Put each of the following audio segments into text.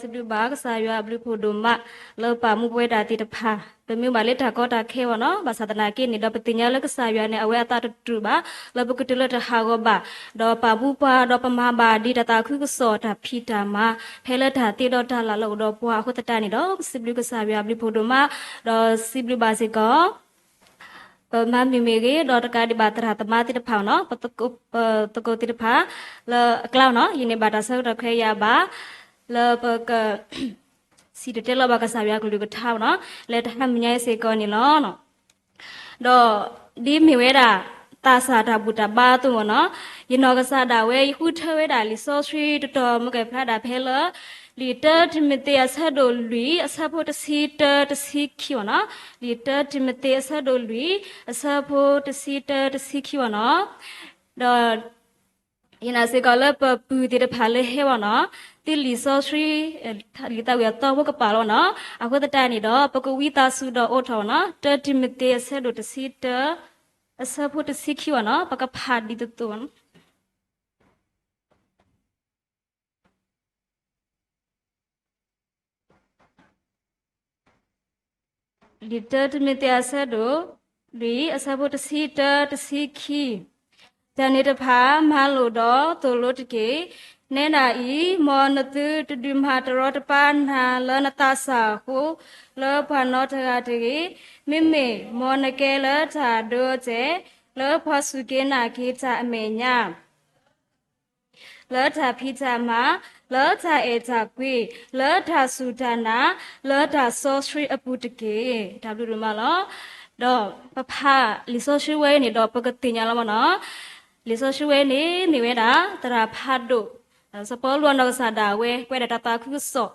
စံးဘျုးဘၣ်ကစၢ်ယွၤအဘျုးဖးဒိၣ်မး လၢပာ်မူပဝဲဒၣ်သ့ၣ်တဖၣ်, ပမ့ၢ်ဘၣ်လၢတၢ်ကီတၢ်ခဲဘၣ်နီၤ, ဘၣ်ဆၣ်သနာ်က့န့ၣ်ဒီး ပသ့ၣ်ညါလၢကစၢ်ယွၤန့ၣ် အဝဲအသးတတူာ်ဘၣ် လၢပကတုၤလၢတၢ်ဟးဂီၤဘၣ်, ဒီးပာ်မူပှၤ ဒီးပမၤဘၣ်ဒ်တၢ်သးခုကစီၣ်တၢ်ဖံးတၢ်မၤ ဖဲလၢတၢ်သ့ဒီးတၢ်လၢ်လၢအိၣ်ဒီးပှၤအဃိသတးန့ၣ်ဒီး ပစံးဘျုးကစၢ်ယွၤအဘျုးဖးဒိၣ်မး, ဒီးစံးဘျုးဘၣ်စ့ၢ်ကီး ပမၤမုာ်မ့ၢ်ဂ့ၤ, ဒီးတကးဒံးဘၣ်သရၣ်သမါသ့ၣ်တဖၣ်နီၤ, ပသကိးသ့ၣ်တဖၣ်လၢအကျါနီၤ, ယန့ၢ်ဘၣ်တၢ်ဆၢကတီၢ်ခွဲးယာ်ဘၣ် လၢပက စံၣ်တဲၤတဲလီၤဘၣ်ကစၢ်ယွၤအကလုၢ်ကထါနီၤ, လၢတၢ်ဟါမုၢ်ညါအံၤစ့ၢ်ကီးန့ၣ်လီၤ. ဒီးဒ်မ့ၢ်ဝဲဒၣ် သးစၢ်တၢ်ဘူၣ်တၢ်ဘါအသိးမ့ၢ်နီၤ, ယနီၢ်ကစၢ်ဒၣ်ဝဲ ယဃုထၢဝဲဒၣ်လံာ်စီဆှံတတီၤ မ့ၢ်ကဲဖျါဒၣ်ဖဲလၢ လံာ်တၢတံၤမသ့းအဆၢဒိၣ်လွံၢ် အဆၢဖိတဆံတၢ တဆံခံမ့ၢ်နီၤ, လံာ်တၢတံၤမသ့းအဆၢဒိၣ်လွံၢ် အဆၢဖိတဆံတၢ တဆံခံမ့ၢ်နီၤ, ဒီး ယနာ်စ့ၢ်ကီးလၢပပုၢ်သ့ၣ်တဖၣ်လၢဟဲဝဲနီၤ, သ့လံာ်စီဆှံ လံာ်သးဝံၣ်အသီဖိကပာ်လီၤနီၤ, အဃိသတးန့ၣ်ဒီး ပကဝံသးစူၤဒီးအိးထီၣ်နီၤ, တၢတံၤမသ့းအဆၢဒိၣ်တဆံတၢ အဆၢဖိတဆံခံဝဲနီၤ, ပကဖးဒ်သိးသိး လံာ်တၢတံၤမသ့းအဆၢဒိၣ်လွံၢ် အဆၢဖိတဆံတၢ တဆံခံ, တၢ်န့ၣ်တဖၣ်မၤလိာ်ဒီးသိၣ်လိတက့ၢ်. နဲဒၣ်အံၤ မ်နသုတဒုးမၤတရီတပါနၤလၢနသးစၢ်အဃိ လၢပှၤနီတဂၤတဂ့ၤ. မ့မ့ၢ်မ်နကဲလၢတၢ်အဒိအတဲာ် လၢပှၤစူၢ်က့ၤနာ်က့ၤတၢ်အမဲာ်ညါ လၢတၢ်ဖံးတၢ်မၤ, လၢတၢ်အဲၣ်တၢ်ကွံ, လၢတၢ်စူၢ်တၢ်နာ်, လၢတၢ်စီဆှံအပူၤတက့ၢ်. တၢ်ဘျုးဒိၣ်မးလီၤ. ဒီးပဖးလံာ်စီဆှံဝဲအံၤန့ၣ်ဒီး ပကသ့ၣ်ညါလီၤမ့ၢ်နီၤ, လံာ်စီဆှံဝဲအံၤန့ၣ် မ့ၢ်ဝဲဒၣ် သရၣ်ဖးဒိၣ် စီၤပီလူးအနီၢ်ကစၢ်ဒၣ်ဝဲ ပဝဲဒၣ်တၢ်သးခုကစီၣ်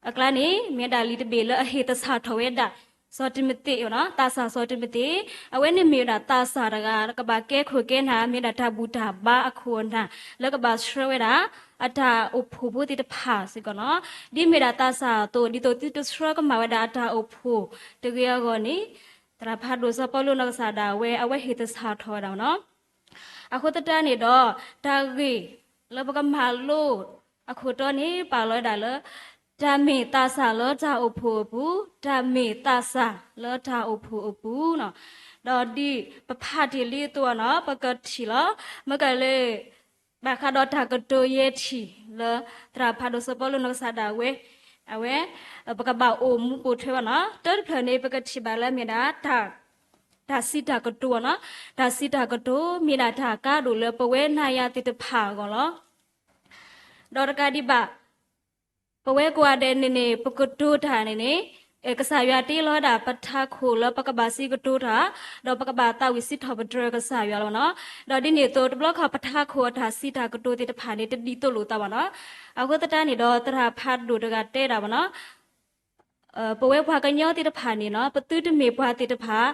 အကျါန့ၣ် မ့ၢ်ဝဲဒၣ်လံာ်တဘ့ၣ်လၢအဟ့ၣ်သဆၣ်ထီၣ်ဝဲဒၣ် စီၤတံၤမသ့း, သးစၢ်စီၤတံၤမသ့း, အဝဲန့ၣ်မ့ၢ်ဝဲဒၣ်သးစၢ်တဂၤ ကဘၣ်ကဲခိၣ်ကဲနၢ် မ့ၢ်ဝဲဒၣ်တၢ်ဘူၣ်တၢ်ဘါအခိၣ်အနၢ် လၢကဘၣ်ဆှၢဝဲဒၣ် အတၢ်အိၣ်ဖှိၣ်ဖိသ့ၣ်တဖၣ်စ့ၢ်ကီးနီၤ. ဒ်မ့ၢ်ဒၣ်သးစၢ်အသိး ဒ်သိးသုတဆှၢကမၣ်ဝဲဒၣ်အတၢ်အိၣ်ဖှိၣ်တဂ့ၤအဂီၢ်န့ၣ် သရၣ်ဖးဒိၣ်စီၤပီလူးနီၢ်ကစၢ်ဒၣ်ဝဲ အဝဲဟ့ၣ်သဆၣ်ထီၣ်ဝဲဒၣ်နီၤ. အဃိသတးန့ၣ်ဒီး တၢ်ဂ့ၢ်လၢပကမၤလိအခိၣ်တီန့ၣ် ပာ်လီၤဝဲဒၣ်လၢ တၢ်မ့ၢ်သးစၢ်လၢတၢ်အိၣ်ဖှိၣ်အပူၤ, တၢ်မ့ၢ်သးစၢ်လၢတၢ်အိၣ်ဖှိၣ်အပူၤနီၤ. ဒီးဒ်ပဖးတ့ၢ်လံအသိးနီၤ ပကထံၣ်လီၤ. မ့ၢ်ကလၢ ဘၣ်ဃးဒီးတၢ်ကတိၤယဲၢ်ထံၣ်လၢ သရၣ်ဖးဒိၣ်စီၤပီလူးနီၢ်ကစၢ်ဒၣ်ဝဲ အဝဲ ပကဘၣ်အိၣ်မူပိာ်ထွဲဘၣ်နီၤ. တၢတဖျၢၣ်န့ၣ် ပကထံၣ်ဘၣ်လၢမ့ၢ်ဒၣ် တၢ်စံးတၢ်ကတိၤနီၤ. တၢ်စံးတၢ်ကတိၤ မ့ၢ်ဒၣ်တၢ်ကါဒိၣ်လၢပဝဲနၤယၤသ့ၣ်တဖၣ်အဂီၢ်လီၤ. ဒီးတကးဒံးဘၣ် ပဝဲကိးဂၤဒဲးန့ၣ်န့ၣ် ပကတိၤတၢ်န့ၣ်န့ၣ် ကစၢ်ယွၤတ့လီၤဝဲဒၣ်ပထးခိၣ်လၢပကဘၣ်စံးကတိၤတၢ်, ဒီးပကဘၣ်သးဝံၣ်စံးထီၣ်ပတြၢၤကစၢ်ယွၤလီၤနီၤ. ဒီးဒ်န့ၣ်အသိး တဘျီခီၣ်ပထးခိၣ်အတၢ်စံးတၢ်ကတိၤသ့ၣ်တဖၣ်န့ၣ် တဒ်သိးလိာ်သးဘၣ်နီၤ. အဃိသတးန့ၣ်ဒီး သရၣ်ဖးဒိၣ်တဂၤတဲဒၣ်ဘၣ်နီၤ ပဝဲပှၤကညီသ့ၣ်တဖၣ်န့ၣ်နီၤ ပသုတမ့ၢ်ပှၤသ့ၣ်တဖၣ်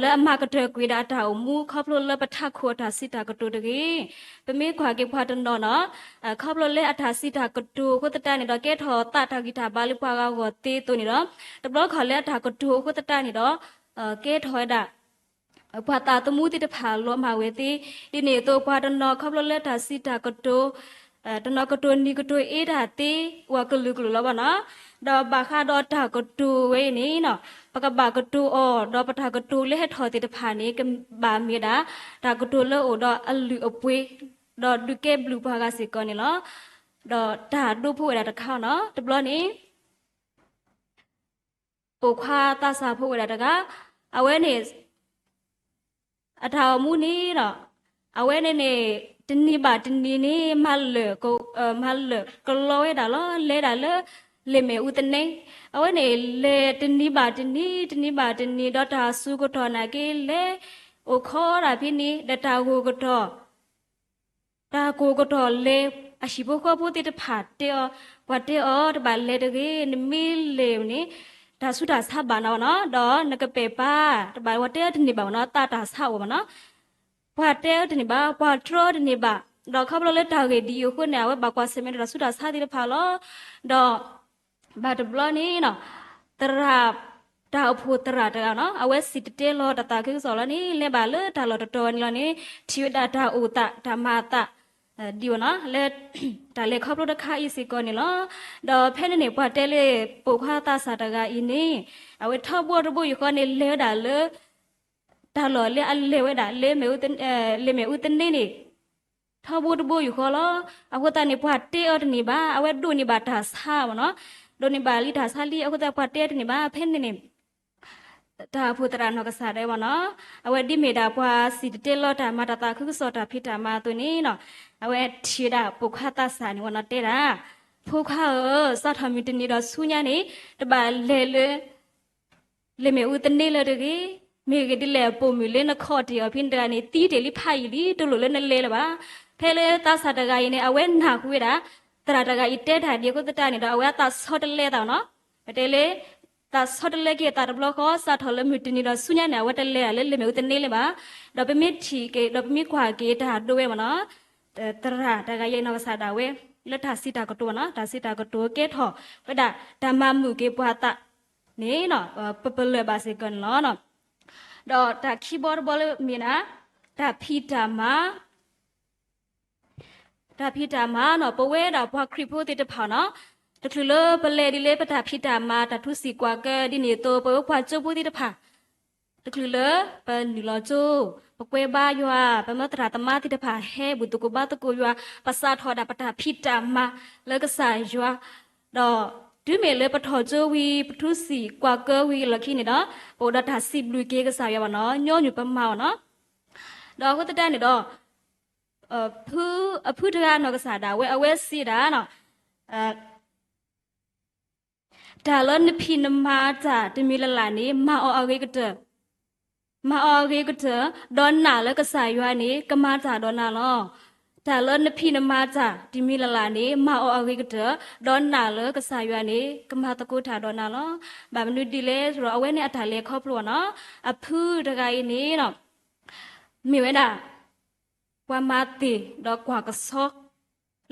လၢအမၤကတၢၢ်ကွံာ်ဒၣ်အတၢ်အိၣ်မူ ခီဖျိလၢပထးခိၣ်အတၢ်စံးတၢ်ကတိၤတဂ့ၤ. ပမ့ၢ်ကွၢ်က့ၤပှၤတနီၤနီၤ ခီဖျိလၢအတၢ်စံးတၢ်ကတိၤအဃိသတးန့ၣ်ဒီး ကဲထီၣ်သးတၢ်ဂံၢ်တၢ်ဘါလၢပှၤဂၤအဂီၢ်သ့အသိးန့ၣ်ဒီး တဘျီခီၣ်လၢအတၢ်ကတိၤအဃိသတးန့ၣ်ဒီး ကဲထီၣ်ဝဲဒၣ် ပှၤသးသမူသ့ၣ်တဖၣ်လီၤမၢ်ဝဲသ့. ဒ်န့ၣ်အသိး ပှၤတနီၤခီဖျိလၢတၢ်စံးတၢ်ကတိၤ တနီၤကတိၤနံၤကတိၤအ့တၢ်သ့ အိၣ်အကလုာ်ကလုာ်လီၤဘၣ်နီၤ. ဒီးဘၣ်ဃးဒီးတၢ်ကတိၤဝဲအံၤန့ၣ် ပကဘၣ်ကတိၤအီၤ ဒီးပတၢ်ကတိၤလၢဟဲထီၣ်သ့ၣ်တဖၣ်န့ၣ် ကဘၣ်မ့ၢ်ဒၣ် တၢ်ကတိၤလၢအိၣ်ဒီးအလုၢ်အပှ့ၤ ဒီးဒုးကဲဘျုးပှၤဂၤစ့ၢ်ကီးန့ၣ်လီၤ. ဒီးတၢ်ဒိဖိဝဲဒၣ်တခါနီၤ တဘျီန့ၣ် ပိာ်ခွါသးစၢ်ဖိဝဲဒၣ်တဂၤ အဝဲန့ၣ် အတၢ်အိၣ်မူန့ၣ်ဒီး အဝဲန့ၣ်န့ၣ် တနံၤဘၣ်တနံၤန့ၣ် မၤလၢာ်ကလီဝဲဒၣ်လီၤ. လဲၤဒၣ်လၢ လ့ၣ်မ့ၣ်အူသန့, အဝဲန့ၣ် လဲၤတနံၤဘၣ်တနံၤ တနံၤဘၣ်တနံၤ ဒီးတၢ်စူၤကတီၢ်နာ်က့ လဲၤအိၣ်ခိးဒၣ်ဖဲန့ၣ် ဒီးတၢ်ဂိၢ်ကတီၢ် တၢ်ကိၢ်ကတီၢ်လဲၤ အဟံၣ်ဖိဃီဖိသ့ၣ်တဖၣ်တဲအီၤ, ပှၤတဲအီၤ တဘၣ်လဲၤတဂ့ၤ, နမ့ၢ်လဲၤန့ၣ် တၢ်ဆူးတၢ်ဆါဘၣ်နၤဘၣ်နီၤ, ဒီးနကပဲာ်ပၢ် တဘၣ်ပှၤတဲအီၤတန့ၢ်ဘၣ်ဘၣ်နီၤ, သးတၢ်ဆါအိၣ်ဘၣ်နီၤ, ပှၤတဲအီၤတန့ၢ်ဘၣ်, ပှၤတြီတန့ၢ်ဘၣ်, ဒီးခီဖျိလၢတၢ်ဂ့ၢ်ဒ်အံၤအဃိန့ၣ် အဝဲဘၣ်ကွၢ်ဆၢၣ်မဲာ်ဒီးတၢ်ဆူးတၢ်ဆါသ့ၣ်တဖၣ်လီၤ. ဒီး ဘၣ်တဘျီန့ၣ်နီၤ, သရၣ်, တၢ်အိၣ်ဖှိၣ်သရၣ်တဂၤနီၤ, အဝဲစံၣ်တဲၤတဲလီၤတၢ်သးခုကစီၣ်လီၤန့ၣ် လဲၤဘၣ်လၢတၢ်လီၢ်တတီၤန့ၣ်လီၤန့ၣ် ထံၣ်ဝဲဒၣ်တၢ်အိၣ်သး တၢ်မၤအသး ဒ်ဝဲနီၤ လၢ တၢ်လဲၤခီဖျိတခါအံၤစ့ၢ်ကီးန့ၣ်လီၤ. ဒီးဖဲန့ၣ်န့ၣ် ပှၤတဲလၢ ပိာ်ခွါသးစၢ်တဂၤအံၤန့ၣ် အဝဲထီဘိတဘိယူၢ်ဃီန့ၣ် လဲၤဝဲဒၣ်လၢ တၢ်လီၢ်လၢအလဲၤဝဲဒၣ် လၢမ့ၣ်အူသန့န့ၣ် ထီဘိတဘိယူၢ်ဃီလီၤ. အဃိသတးန့ၣ် ပှၤတဲအီၤတန့ၢ်ဘၣ်, အဝဲဒိးန့ၢ်ဘၣ်တၢ်ဆါမ့ၢ်နီၤ, ဒိးန့ၢ်ဘၣ်လံတၢ်ဆါလံ, အဃိသတးပှၤတဲအီၤတန့ၢ်ဘၣ်. ဖဲန့ၣ်န့ၣ် တၢ်အိၣ်ဖှိၣ်သရၣ်နီၢ်ကစၢ်ဒၣ်ဝဲမ့ၢ်နီၤ, အဝဲဒ်မ့ၢ်ဒၣ်ပှၤစံၣ်တဲၤတဲလီၤတၢ်မၤတၢ်သးခုကစီၣ်တၢ်ဖံးတၢ်မၤအသိးန့ၣ်နီၤ, အဝဲထံၣ်ဝဲဒၣ်ပိာ်ခွါသးစၢ်န့ၣ်ဝဲနီၤ တဲဒၣ်, ဖိခွါဧၢ, စးထီၣ်မုၢ်တနံၤဒီးဆူညါန့ၣ် တဘၣ်လဲၤလၢ လၢမ့ၣ်အူသန့လၢၤတဂ့ၤ, မ့ၢ်ဂ့ၢ်ဒ်လဲၣ် ပိာ်မုၣ်လၢနခီၣ်တ့ၢ်အီၤဖဲန့ၣ်တဂၤန့ၣ် သံတ့ၢ်လံဖးယံာ်လံ, တလိၣ်လၢနလဲၤလၢၤဘၣ်. ဖဲလၢသးစၢ်တဂၤအံၤန့ၣ် အဝဲနၢ်ဟူဝဲဒၣ် သရၣ်တဂၤအံၤတဲတၢ်ဒ်အဃိသတးန့ၣ်ဒီး အဝဲအသးဆီတလဲသးနီၤ, ပတဲလၢ သးဆီတလဲက့ၤအသးတဘျီဃီ စးထီၣ်လၢမုၢ်တနံၤဒီးဆူညါန့ၣ် အဝဲတလဲၤလၢလၢမ့ၣ်အူသန့လၢၤဘၣ်. ဒီးပမ့ၢ်ထံၣ်က့ၤ ဒီးပမ့ၢ်ကွၢ်က့ၤတၢ်ဒိဝဲမ့ၢ်နီၤ, သရၣ်တဂၤအံၤနီၢ်ကစၢ်ဒၣ်ဝဲ လၢတၢ်စံးတၢ်ကတိၤမ့ၢ်နီၤ, တၢ်စံးတၢ်ကတိၤကဲထီၣ်ဝဲဒၣ် တၢ်မၤမုာ်က့ၤပှၤသးန့ၣ် ပပလၢၢ်ဘၣ်စ့ၢ်ကီးန့ၣ်လီၤ. ဒီးတၢ်ခံဘီတဘီလၢမ့ၢ်ဒၣ် တၢ်ဖံးတၢ်မၤ တၢ်ဖံးတၢ်မၤနီၤ, ပဝဲဒၣ်ပှၤခရံာ်ဖိသ့ၣ်တဖၣ်နီၤ, တချုးလၢပလဲၤဒ်လဲၣ် ပတၢ်ဖံးတၢ်မၤ တၢ်ထူစံၣ်ကွၢ်ကၢဒ်န့ၣ်အသိး ပဝဲပှၤကၠိဖိသ့ၣ်တဖၣ် တချုးလၢပနုာ်လီၤကၠိ, ပကွဲဘါယွၤ, ပမၢသရၣ်သမါသ့ၣ်တဖၣ် ဟဲဘူၣ်သကိးဘါသကိးယွၤ, ပစးထီၣ်ဒၣ်ပတၢ်ဖံးတၢ်မၤလၢကစၢ်ယွၤ, ဒီးတုၤမ့ၢ်လၢပထီၣ်ကၠိဝံၤ ပထူစံၣ်ကွၢ်ကၢဝံၤအလီၢ်ခံန့ၣ်ဒီး ပအိၣ်ဒီးတၢ်စံးဘျုးက့ၤကစၢ်ယွၤဘၣ်နီၤ, ညီနုၢ်ပမၤအီၤနီၤ. ဒီးအဃိသတးန့ၣ်ဒီး ဖု အဖုတဂၤနီၢ်ကစၢ်ဒၣ်ဝဲ အဝဲစံးဒၣ်နီၤ, တၢ်လၢနဖံးနမၤတၢ်တမံၤလၢ်လၢ်န့ၣ် မၤအီၤအဂ့ၤကတၢၢ်, မၤအီၤအဂ့ၤကတၢၢ်, ဒီးနာ်လၢကစၢ်ယွၤန့ၣ် ကမၤတၢ်ဒီးနၤလီၤ. တၢ်လၢနဖံးနမၤတၢ်တမံၤလၢ်လၢ်န့ၣ် မၤအီၤအဂ့ၤကတၢၢ်, ဒီးနာ်လၢကစၢ်ယွၤန့ၣ် ကမၤသကိးတၢ်ဒီးနၤလီၤ. ဘၣ်မနုၤဒ်လဲၣ်ဆိုတော့ အဝဲန့ၣ်အတၢ်လဲၤခီဖျိနီၤ, အဖုတဂၤအံၤန့ၣ် မ့ၢ်ဝဲဒၣ် ပှၤမၤသ့ၣ်ဒီးကွၢ်ကဆီ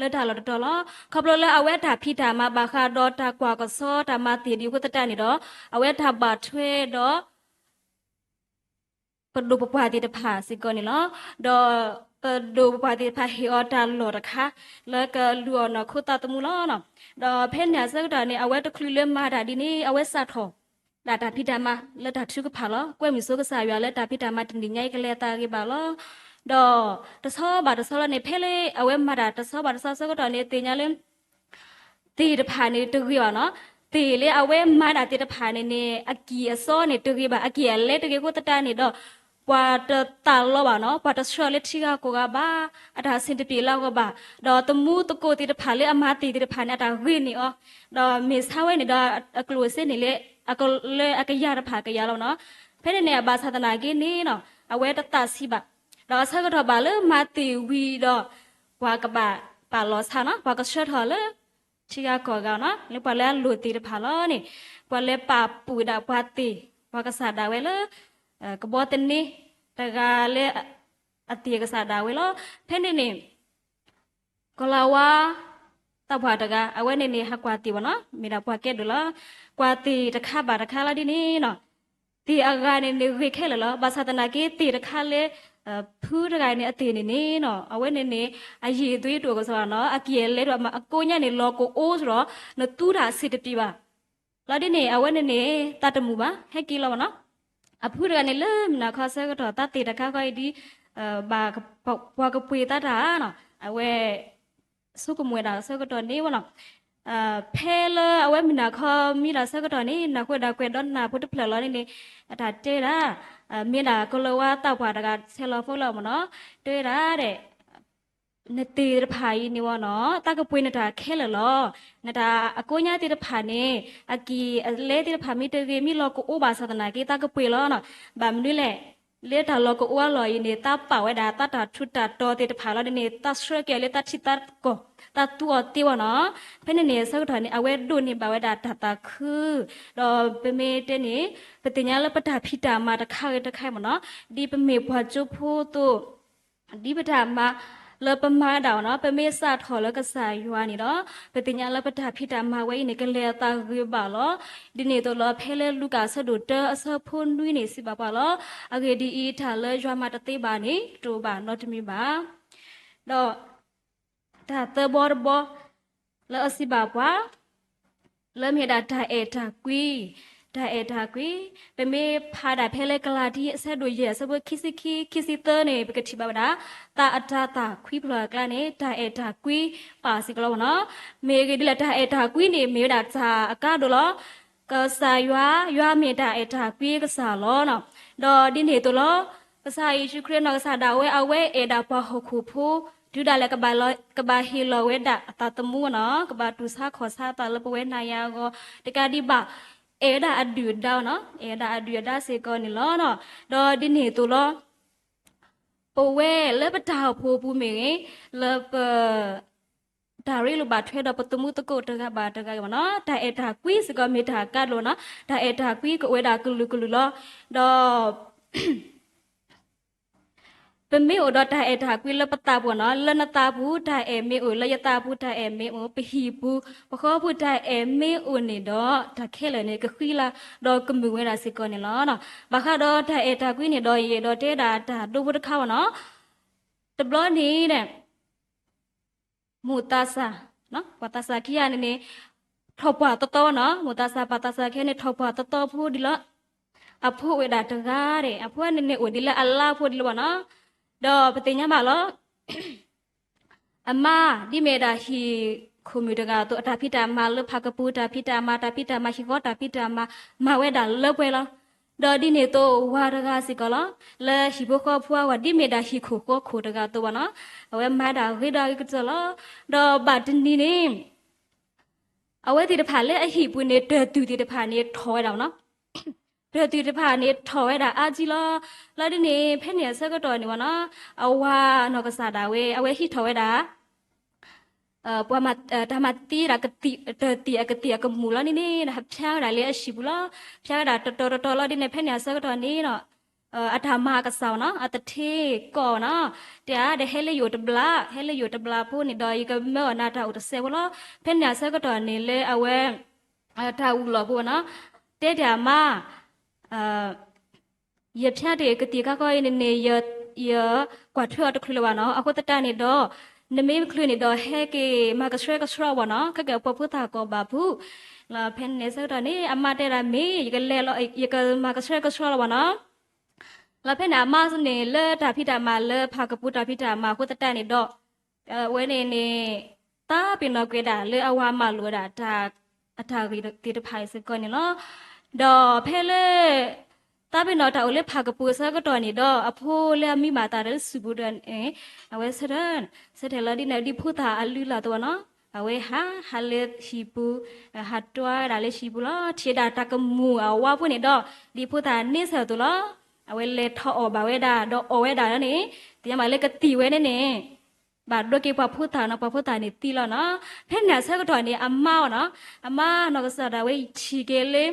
လၢတၢ်လီၢ်တတီၤလီၤ. ခီဖျိလၢအဝဲတၢ်ဖံးတၢ်မၤဘၣ်ဃးဒီး တၢ်ကွၢ်ကဆီတၢ်မၤသ့ၣ်ဒ်အဃိသတးန့ၣ်ဒီး အဝဲတၢ်ဘၣ်ထွဲဒီး ပဒိၣ်ပပှၢ်သ့ၣ်တဖၣ်စ့ၢ်ကီးန့ၣ်လီၤ. ဒီးပဒိၣ်ပပှၢ်သ့ၣ်တဖၣ်ဟ့ၣ်အီၤတၢ်လီၢ်တခါ လၢကလူၤအီၤနီၢ်ခိသးသမူလီၤ. ဒီးဖဲန့ၣ်အဆၢကတီၢ်န့ၣ် အဝဲတချုးလၢမၤတၢ်ဒ်န့ၣ် အဝဲစးထီၣ် ဒၣ်တၢ်ဖံးတၢ်မၤလၢတၢ်ထုကဖၣ်လီၤ. ကွဲမုာ်ဆိကစၢ်ယွၤလၢတၢ်ဖံးတၢ်မၤတနံၤညါအံၤ ကလဲၤအသးဂ့ၤဘၣ်လီၤ. ဒီးတဆီဘၣ်တဆီလီၤန့ၣ် ဖဲလၢအဝဲမၤတၢ်တဆီဘၣ်တဆီဆၢကတီၢ်န့ၣ် သ့ၣ်ညါလၢ သ့ၣ်တဖၣ်န့ၣ်တဂ့ၤဘၣ်နီၤ. သ့ၣ်လၢအဝဲမၤဒၣ်သ့ၣ်တဖၣ်န့ၣ်န့ၣ် အကံၢ်အစီန့ၣ်တဂ့ၤဘၣ်, အကံၢ်အလဲတဂ့ၤအဃိသတးန့ၣ်ဒီး ပှၤတသးလီဘၣ်နီၤ, ပှၤတဆှၢလၢထံဂၤကီၢ်ဂၤဘၣ်, အတၢ်ဆင်တပ့ၤလၢအဂီၢ်ဘၣ်, ဒီးသမူသကိးသ့ၣ်တဖၣ်လၢအမၤသ့ၣ်သ့ၣ်တဖၣ်န့ၣ် အတၢ်ဂ့ၤန့ၢ်အီၤ, ဒီးမ့ၢ်ဆါဝဲန့ၣ်ဒီး အကျိၣ်အစ့န့ၣ်လၢ လၢအကယၤတဖၣ်ကယၤလီၤနီၤ. ဖဲန့ၣ်န့ၣ် အဘၣ်ဆၣ်သနာ်က့န့ၣ်နီၤ အဝဲတသးဆံးဘၣ်, ဒီးအဆၢကတီၢ်ဘၣ်လၢမၤသ့ၣ်ဝံၤဒီး ပှၤကဘၣ်ပာ်လီၤဆါနီၤ, ပှၤကဆှၢထီၣ်လၢ ထံဂၤကီၢ်ဂၤနီၤ, လၢပှၤလၢအလိၣ်သ့ၣ်တဖၣ်လီၤန့ၣ်, ပှၤလၢပာ်ပူၤဒၣ်ပှၤသ့ၣ် ပှၤကစၢ်ဒၣ်ဝဲလၢ ကဘီသန့တဂၤလၢ အသ့ၣ်အကစၢ်ဒၣ်ဝဲလီၤ. ဖဲန့ၣ်န့ၣ် ကီၤလၤဝါ သးပှၢ်တဂၤ အဝဲန့ၣ်န့ၣ် ဟးကွၢ်သ့ၣ်ဘၣ်နီၤ, မ့ၢ်ဒၣ်ပှၤကဲဒိၣ်လီၤ. ကွၢ်သ့ၣ်တခါဘၣ်တခါလီၤဒ်န့ၣ်နီၤ, သ့ၣ်အဂၤန့ၣ်န့ၣ်ဂ့ၤခဲလၢာ်လီၤ. ဘၣ်ဆၣ်သနာ်က့ သ့ၣ်တခါလၢ ဖုတဂၤန့ၣ် အသ့ၣ်န့ၣ်န့ၣ်နီၤ, အဝဲန့ၣ်န့ၣ် အယံာ်အသွံၣ်တအိၣ်ကစီၣ်နီၤ, အကံၢ်အလဲတအိၣ်, အကိညါန့ၣ် လီၤကအိစ့ၢ်ဒီး နသူတၢ်ဆံးတပံၤဘၣ် လီၤဒ်န့ၣ် အဝဲန့ၣ်န့ၣ် သးတမုာ်ဘၣ်, ဟဲက့ၤလီၤဘၣ်နီၤ. အဖုတဂၤန့ၣ်လၢမုၢ်နၤခီဆၢကတီၢ် သးသ့ၣ်တခါဃီအံၤဒ် ဘၣ်ပှၤကပှ့ၤသးတၢ်နီၤ, အဝဲ ဆိကမိၣ်ဝဲဒၣ်ဆၢကတီၢ်န့ၣ်ဝဲနီၤ. ဖဲလၢအဝဲမုၢ်နၤခီမံဒီးဆၢကတီၢ်န့ၣ် နၢ်ဟူဝဲဒၣ်ကွဲးဒီးနၢ်ဖိတဖျၢၣ်လီၤန့ၣ်န့ၣ် အတၢ်တဲဒၣ် မ့ၢ်ဒၣ်ကီၤလၤဝါသးပှၢ်တဂၤ ဆဲးလီၤဖိလၢအီၤမ့ၢ်နီၤ, တဲဝဲဒၣ်ဒီး နသ့ၣ်တဖၣ်အံၤန့ၣ်ဝဲနီၤ သးကပှ့ၤနတၢ်ခဲလၢာ်လီၤ. နတၢ်အကိညါသ့ၣ်တဖၣ်န့ၣ် အကံၢ်အလဲသ့ၣ်တဖၣ်မ့ၢ်တဂ့ၤ မ့ၢ်လီၤကအိဘၣ်ဆၣ်သနာ်က့ သးကပှ့ၤလီၤနီၤ. ဘၣ်မနုၤလဲၣ်, လၢတၢ်လီၤကအိအလီၢ်အံၤန့ၣ် သးပာ်ဝဲဒၣ်သးတၢ်ထူးတၢ်တီၤသ့ၣ်တဖၣ်လီၤဒ်န့ၣ် သးဆှၢက့ၤအီၤလၢသးထံသးကီၢ် သးသူအီၤသ့ဝဲနီၤ. ဖဲန့ၣ်န့ၣ် အဆၢကတီၢ်န့ၣ် အဝဲဒိးန့ၢ်ဘၣ်ဝဲဒၣ်တၢ်သးခု, ဒီးပမ့ၢ်တဲန့ၣ် ပသ့ၣ်ညါလၢပတၢ်ဖံးတၢ်မၤတခါဂ့ၤတခါမ့ၢ်နီၤ, ဒ်ပမ့ၢ်ပှၤကၠိဖိအသိး ဒ်ပတၢ်မၤလၢပမၤဒၣ်အီၤနီၤ, ပမ့ၢ်စးထီၣ်လၢကစၢ်ယွၤန့ၣ်ဒီး ပသ့ၣ်ညါလၢပတၢ်ဖံးတၢ်မၤဝဲအံၤန့ၣ် ကလဲၤအသးဂ့ၤဘၣ်လီၤ. ဒ်န့ၣ်အသိးလီၤ ဖဲလၢလူၤကၣ်အဆၢဒိၣ်တၢအဆၢဖိနွံန့ၣ် စံးဘၣ်ပှၤလီၤ. အဂ့ၢ်ဒ်အံၤ, တၢ်လၢယွၤမၤတသ့ဘၣ်န့ၣ် တအိၣ်ဘၣ်နီတမံၤဘၣ်. ဒီး တၢ်သၢဘီတဘီ လၢအစံးဘၣ်ပှၤ လၢမ့ၢ်ဝဲဒၣ်တၢ်အဲၣ်တၢ်ကွံ, တၢ်အဲၣ်တၢ်ကွံ, ပမ့ၢ်ဖးဒၣ်ဖဲလၢကလၤတံ အဆၢဒိၣ်ယဲၢ် အဆၢဖိခံဆံခံ ခံဆံသၢန့ၣ် ပကထံၣ်ဘၣ်ဝဲဒၣ် သးအတၤသၣ်ခွံဖျၢၣ်အကျါန့ၣ် တၢ်အဲၣ်တၢ်ကွံပာ်စ့ၢ်ကီးလီၤမ့ၢ်နီၤ. မ့ၢ်ဂ့ၢ်ဒ်လဲၣ် တၢ်အဲၣ်တၢ်ကွံန့ၣ် မ့ၢ်ဝဲဒၣ်တၢ်အကါဒိၣ်လီၤ. ကစၢ်ယွၤ, ယွၤမ့ၢ်တၢ်အဲၣ်တၢ်ကွံကစၢ်လီၤ. ဒီးဒ်န့ၣ်အသိးလီၤ, ကစၢ်ယ့ၣ်ၡူးခရံာ်နီၢ်ကစၢ်ဒၣ်ဝဲ အဝဲအဲၣ်ဒၣ်ပှၤဟီၣ်ခိၣ်ဖိ, တုၤဒၣ်လဲာ် ကဘၣ်ဟ့ၣ်လီၤဝဲဒၣ်အသးသမူနီၤ, ကဘၣ်တူၢ်ဆါခီၣ်ဆါအသးလၢပဝဲနၤယၤအဂီၢ်, တကးဒံးဘၣ် အဲၣ်ဝဲဒၣ်အဒုၣ်အဒါနီၤ, အဲၣ်ဝဲဒၣ်အဒုၣ်အဒါစ့ၢ်ကီးန့ၣ်လီၤ. ဒီးဒ်န့ၣ်အသိးလီၤ ပဝဲလၢပတၢ်အိၣ်ဖှိၣ်ပူၤမ့ၢ်ဂ့ၤ, လၢပ တၢ်ရ့လိာ်ဘၣ်ထွဲဒီးပသမူသကိးတဂၤဘၣ်တဂၤအံၤမ့ၢ်နီၤ, တၢ်အဲၣ်တၢ်ကွံစ့ၢ်ကီးမ့ၢ်တၢ်ကါဒိၣ်နီၤ, တၢ်အဲၣ်တၢ်ကွံကအိၣ်ဝဲဒၣ်ကလုာ်ကလုာ်လီၤ. ဒီး ပမ့ၢ်အိၣ်ဒီးတၢ်အဲၣ်တၢ်ကွံလၢပသးပူၤနီၤ, လၢနသးပူၤ တၢ်အဲၣ်မ့ၢ်အိၣ်, လၢယသးပူၤတၢ်အဲၣ်မ့ၢ်အိၣ်, ပဟံၣ်ပူၤ ပဃီပူၤတၢ်အဲၣ်မ့ၢ်အိၣ်န့ၣ်ဒီး တၢ်ခဲလၢာ်န့ၣ် ကဃံလၤ ဒီးကမုာ်ဝဲဒၣ်စ့ၢ်ကီးန့ၣ်လီၤ. ဘၣ်ဃးဒီးတၢ်အဲၣ်တၢ်ကွံန့ၣ်ဒီး ယအဲၣ်ဒိးတဲဒၣ်တၢ်ဒိဖိတခါမ့ၢ်နီၤ, တဘျီန့ၣ် မိၢ်သးစၢ်, ပှၤသးစၢ်ခံဂၤန့ၣ်န့ၣ် ထီၣ်ပှၢ်သီသီနီၤ, မိၢ်သးစၢ်ပၢ်သးစၢ်ခံဂၤန့ၣ် ထီၣ်ပှၢ်သီသီဖိဒံးလီၤ. အဖိအိၣ်ဝဲဒၣ်တဂၤဒီး အဖိန့ၣ်န့ၣ်အိၣ်ဒ်လၢအလါဖိဒံးလီၤဘၣ်နီၤ. ဒီးပသ့ၣ်ညါဘၣ်လီၤ အမါ ဒ်မ့ၢ်ဒၣ်ဟံၣ်ခိၣ်မုၣ်တဂၤအသိး အတၢ်ဖံးတၢ်မၤလၢဖးကပူၤ တၢ်ဖံးတၢ်မၤ တၢ်ဖံးတၢ်မၤ ဟံၣ်ဃီတၢ်ဖံးတၢ်မၤ မၤဝဲဒၣ်လၢပှဲၤလီၤ. ဒီးဒ်န့ၣ်အသိးဝၤတဂၤစ့ၢ်ကီးလီၤ, လၢဟံၣ်ဖိဃီဖိအဂီၢ် ဒ်မ့ၢ်ဒၣ်ဟံၣ်ခိၣ်ဃီခိၣ်တဂၤအသိးဘၣ်နီၤ, အဝဲမၤဒၣ်ဂ့ၤဒီးဂ့ၤကတၢၢ်လီၤ. ဒီးဘၣ်တနံၤန့ၣ် အဝဲသ့ၣ်တဖၣ်လၢအဟံၣ်ပူၤန့ၣ် တၢ်သူၣ်သ့ၣ်တဖၣ်န့ၣ်ထီၣ်ဝဲဒၣ်မ့ၢ်နီၤ, တၢ်သူၣ်တဖၣ်န့ၣ်ထီၣ်ဝဲဒၣ်အါကံလီၤ. လီၤဒ်န့ၣ် ဖဲန့ၣ်အဆၢကတီၢ်န့ၣ်မ့ၢ်နီၤ, အဝၤနီၢ်ကစၢ်ဒၣ်ဝဲ အဝဲဟံးထီၣ်ဝဲဒၣ် ပှၤ တၢ်မၤသံဒၣ် တၢ်သံၣ်အကသံၣ်အကမူၣ်လီၤန့ၣ်န့ၣ် ဖၠါဝဲဒၣ်လၢအဟံၣ်ပူၤလီၤ. ဖၠါဝဲဒၣ်တတီၤတတီၤလီၤဒ်န့ၣ် ဖဲန့ၣ်အဆၢကတီၢ်န့ၣ်နီၤ, အတၢ်မၤအကစၢ်အီၤနီၤ အသထ့ကီၢ်နီၤ, တဲဧါ ဒီးဟဲလၢယအိၣ်တဘျီ ဟဲလၢယအိၣ်တဘျီဖိန့ၣ်ဒီး ယကမၢအီၣ်နၤတၢ်အိၣ်တစဲးဖိလီၤ. ဖဲန့ၣ်အဆၢကတီၢ်န့ၣ်လၢအဝဲ တၢ်အူလီၢ်ဖိနီၤ, တဲတၢ်အမါ ယဖၠါတ့ၢ်ကသံၣ်ခါခီအံၤန့ၣ်န့ၣ် ယကွၢ်ထွဲအီၤတချုးလၢၤဘၣ်နီၤ. အဃိသတးန့ၣ်ဒီး နမ့ၢ်ချုးန့ၣ်ဒီး ဟဲက့ၤမၤကဆှဲကဆှီအီၤဘၣ်နီၤ, ခဲက့ၤအပှၤဖိသၣ်ကီၢ်ဘၣ်ဖုး. လီၤဖဲန့ၣ်ဆၢကတီၢ်န့ၣ် အမါတဲဒၣ်မ့ၢ် ယကလဲၤလီၤ ယကမၤကဆှဲကဆှီလီၤဘၣ်နီၤ. လီၤဖဲန့ၣ် အမါန့ၣ် လၢတၢ်ဖံးတၢ်မၤလၢဖးကပူၤတၢ်ဖံးတၢ်မၤအဃိသတးန့ၣ်ဒီး အဝဲန့ၣ်န့ၣ် သးပ့ၤနီၣ်ကွံာ်ဒၣ်လၢအဝၤမၤလိာ်ဝဲဒၣ် အတၢ်ဂ့ၢ်သ့ၣ်တဖၣ်အံၤစ့ၢ်ကီးန့ၣ်လီၤ. ဒီးဖဲလၢ သးပ့ၤနီၣ်တၢ်အိၣ်လၢဖးကပူၤအဆၢကတီၢ်န့ၣ်ဒီး အဖိလၢအမံဘၣ်သးဒီးလၢစုပူၤဒီးန့ၣ် အဝဲဆၢထၢၣ် ဆၢထၢၣ်လီၤဒ်န့ၣ် ဒ်ဖိသၣ်အလုၢ်အလၢ်အသိးဘၣ်နီၤ, အဝဲဟး ဟးလၢဟံၣ်ပူၤ ဟးတွၤဝဲဒၣ်လၢဟံၣ်ပူၤလီၤ. ထံၣ်ဝဲဒၣ်တၢ်ကမူၣ်အဝါဖိန့ၣ်ဒီး ဒ်ဖိသၣ်န့ဆၢၣ်အသိးလီၤ. အဝဲလဲၤထီၣ်အီၣ်ဘၣ်ဝဲဒၣ် ဒီးအီၣ်ဝဲဒၣ်လီၤန့ၣ် သ့ၣ်ညါဘၣ်လၢကသံၣ်ဝဲန့ၣ်န့ၣ် ဘၣ်ဒိက့ၤပှၤဖိသၣ်နီၤ, ပှၤဖိသၣ်န့ၣ်သံလီၤနီၤ. ဖဲန့ၣ်အဆၢကတီၢ်န့ၣ် အမါအီၤနီၤ, အမါနီၢ်ကစၢ်ဒၣ်ဝဲထံၣ်က့ၤလၢ